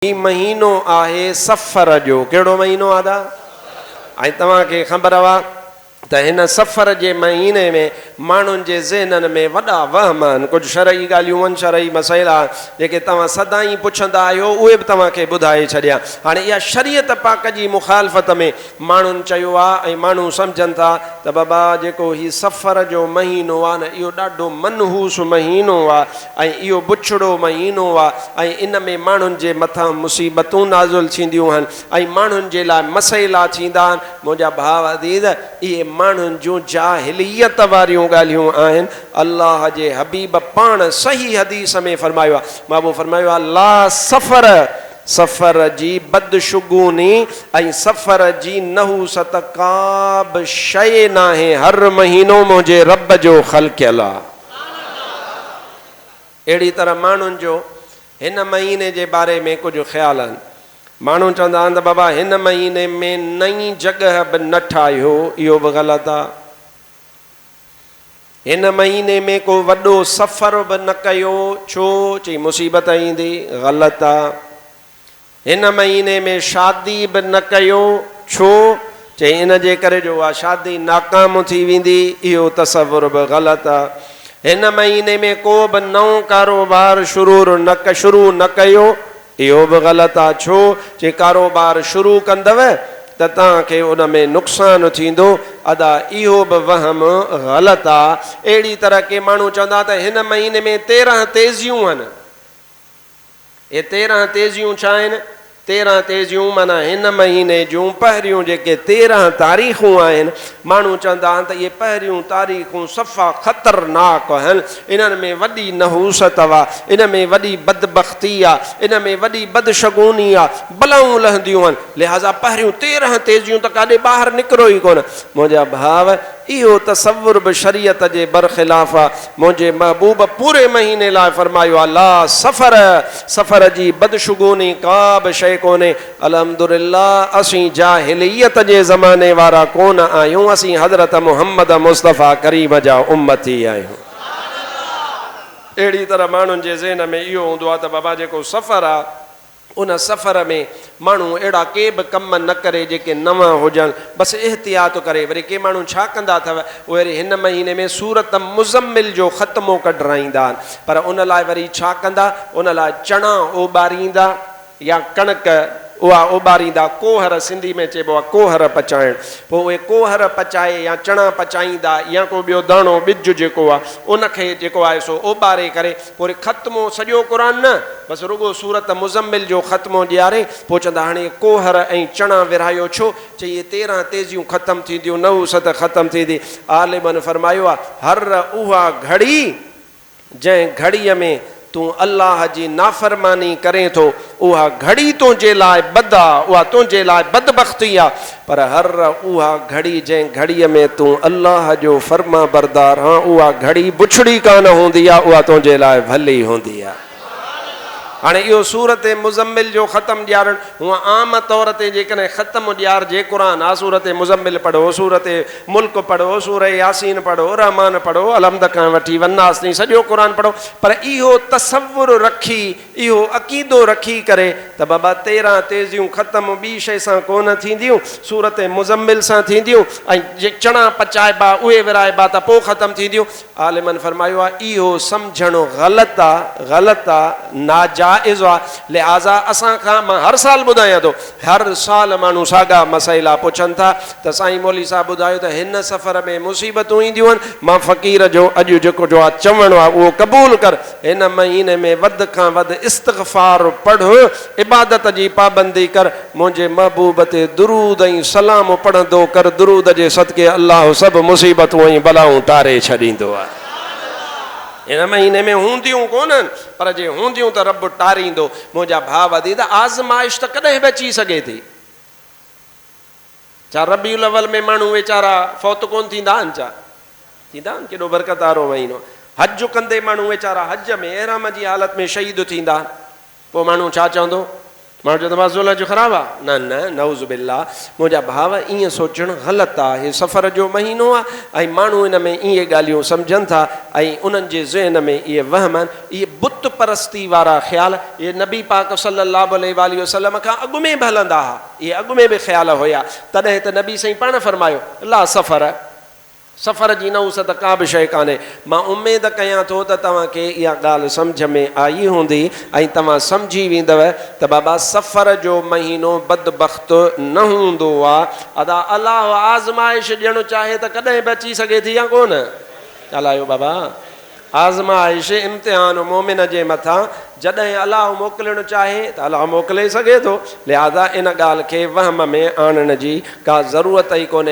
هي مهينو آهي صفر جو. ڪهڙو مهينو آ ادا؟ ۽ توهان کي خبر آ ته هن صفر جي مهيني ۾ ماڻهن جي ذهنن ۾ وڏا وهم آهن. ڪجهه شرعي ڳالهيون آهن، شرعي مسئلا آهن، جيڪي توهان سدائين پڇندا آهيو، اهي به توهان کي ٻڌائي ڇڏيان. هاڻي اها شريعت پاڪ جي مخالفت ۾ ماڻهن چيو آ ۽ ماڻهو سمجهن ٿا ته بابا جيڪو هي صفر جو مهينو آ نه اهو ڏاڍو منحوس مهينو آ ۽ اهو بڇڙو مهينو آ ۽ ان ۾ ماڻهن جي مٿان مصيبتون نازل ٿينديون آهن ۽ ماڻهن جي لاء مسئلا ٿيندا آهن. منهنجا ڀاء عزيز اهي ماڻهن جون جاهليت واريون ڳالهيون آهن. الله جي حبيب پاڻ صحيح حديث ۾ فرمايو آ محبوب فرمايو آ لا صفر سفر جي بدشگوني ۽ سفر جي نحوست ڪا به شيء ناهي، هر مهينو منهنجي رب جو خلقيل آ. اهڙي طرح ماڻهن جو هن مهيني جي باري ۾ ڪجهه خيال آهن. ماڻهو چوندا آهن ته بابا هن مهيني ۾ نئين جڳهه به نه ٺاهيو، اهو به غلط آ. هن مهيني ۾ ڪو وڏو سفر به نه ڪيو، ڇو؟ چي مصيبت ايندي، غلط آ. هن مهيني ۾ شادي به نه ڪيو، ڇو؟ چي ان جي ڪري جو اها شادي ناڪام ٿي ويندي، اهو تصور به غلط آ. هن مهيني ۾ ڪو به نئون ڪاروبار شرور نه شروع نه ڪيو، اهو به غلط آ ڇو چي ڪاروبار شروع ڪندؤ ته توهان کي ان ۾ نقصان ٿيندو ادا اهو به وهم غلط آ اهڙي طرح ڪي ماڻهو چوندا ته هن مهيني ۾ 13 تيزيون آهن اهي 13 تيزيون ڇا آهن 13 تيزيون معنيٰ هن مهيني جون پهريون جيڪي 13 تاريخون آهن ماڻهو چوندا آهن ته اهي پهريون تاريخون صفا خطرناڪ آهن، انهن ۾ وڏي نحوست آ، ان ۾ وڏي بدبختي آ، ان ۾ وڏي بدشگوني آ، بلائون لهنديون آهن، لهٰذا پهريون 13 تيزيون ته ڪاڏي ٻاهر نڪرو ئي ڪونه. منهنجا ڀاء! اهو تصور به شريعت جي برخلاف آ. منهنجي محبوب پوري مهيني لاء فرمايو آ، لا سفر، سفر جي بدشگوني ڪا به شيء ڪونهي، الحمدلله اسين جاهليت جي زماني وارا ڪونه آهيون اسين حضرت محمد مصطفيٰ ڪريم جا امتي آهيون. اهڙي طرح ماڻهن جي ذهن ۾ اهو هوندو آهي ته بابا جيڪو سفر آهي ان سفر ۾ ماڻهو اهڙا ڪي به ڪم نه ڪري جيڪي نوان هجن بس احتياط ڪري وري ڪي ماڻهو ڇا ڪندا اٿو اهي وري هن مهيني ۾ سورت مزمل جو ختمو ڪڍرائيندا آهن پر ان لاء وري ڇا ڪندا ان لاء چڻا اوٻاريندا يا ڪڻڪ اها اوٻاريندا، ڪوهر سنڌي ۾ چئبو آهي ڪوهر پچائڻ، پوء اهي ڪوهر پچائي يا چڻا پچائيندا يا ڪو ٻيو داڻو ٻج جيڪو آهي ان کي جيڪو آهي سو اوٻاري ڪري پوء وري ختمو سڄو قرآن نه بس رڳو سورت مزمل جو ختمو ڏياري پوء چوندا هاڻي ڪوهر ۽ چڻا ورهايو ڇو؟ چئي اهي 13 تيزيون ختم ٿينديون نحوست ختم ٿيندي. عالمن فرمايو آهي هر اها گهڙي جنهن گهڙيء ۾ تون الله جي نافرماني ڪرين ٿو، اها گهڙي تنهنجي لاء بد آ، اها تنهنجي لاء بدبختي آ، پر هر اها گهڙي جنهن گهڙيء ۾ تون الله جو فرمانبردار آن، اها گهڙي بڇڙي ڪانه هوندي آ، اها تنهنجي لاء ڀلي هوندي آ. هاڻي اهو سورت مزمل جو ختم ڏيارڻ، هونء عام طور تي جيڪڏهن ختم ڏيارجي قرآن آ، سورت مزمل پڙهو، سورت ملڪ پڙهو، سورة ياسين پڙهو، رحمان پڙهو، الحمد کان وٺي والناس تائين سڄو قرآن پڙهو، پر اهو تصور رکي، اهو عقيدو رکي ڪري ته بابا 13 تيزيون ختم ٻي شيء سان ڪونه ٿينديون، سورت مزمل سان ٿينديون ۽ جي چڻا پچائبا اهي ورهائبا ته پوء ختم ٿينديون. عالمن فرمايو آهي اهو سمجهڻ غلط آ، غلط آ، ناجائز آ، لهٰذا اسان کان مان هر سال ٻڌايان ٿو، هر سال ماڻهو ساڳا مسئلا پڇن ٿا ته سائين مولوي صاحب ٻڌايو ته هن سفر ۾ مصيبتون اينديون آهن، مان فقير جو اڄ جيڪو جو آ چوڻ آ اهو قبول ڪر، هن مهيني ۾ وڌ کان وڌ استغفار پڙهه، عبادت جي پابندي ڪر، منهنجي محبوب تي درود ۽ سلام پڙهندو ڪر، درود جي صدقي الله سڀ مصيبتون ۽ بلائون ٽاري ڇڏيندو آهي. هن مهيني ۾ هونديون ڪونهن پر جي هونديون ته رب ٽاريندو. منهنجا ڀاء عزيز آزمائش ته ڪڏهن به اچي سگهي ٿي. ڇا ربيع الاول ۾ ماڻهو ويچارا فوت ڪونه ٿيندا آهن ڇا؟ ٿيندا آهن، ڪيڏو برڪت وارو مهينو. حج ڪندي ماڻهو ويچارا حج ۾ احرام جي حالت ۾ شهيد ٿيندا آهن. پوء ماڻهو ڇا چوندو؟ ماڻهو چوندو بابا ذوالحج خراب آ. نه نه نعوذ بالله منهنجا ڀاء ائين سوچڻ غلط آ. هي سفر جو مهينو آ ۽ ماڻهو ان ۾ اهي ڳالهيون سمجهن ٿا ۽ انهن جي ذهن ۾ اهي وهم آهن. اهي بت پرستي وارا خيال اهي نبي پاڪ صلي الله عليه واٰله وسلم کان اڳ ۾ به هلندا ها. اهي اڳ ۾ به خيال هيا. تڏهن ته نبي سائين پاڻ فرمايو لا سفر. سفر جي نحوست ڪا به شيء ڪانهي. مان اميد ڪيان ٿو ته توهان کي اها ڳالهه سمجهه ۾ آئي هوندي ۽ توهان سمجهي ويندؤ ته بابا سفر جو مهينو بدبخت نه هوندو آ. ادا الله آزمائش ڏيڻ چاهي ته ڪڏهن به اچي سگهي ٿي يا ڪونه؟ ڳالهايو بابا. آزمائش، امتحان، مؤمن جي مٿان جڏهن الله موڪلڻ چاهي ته الله موڪلي سگهي ٿو. لهذا ان ڳالهه کي وهم ۾ آڻڻ جي ڪا ضرورت ئي ڪونهي.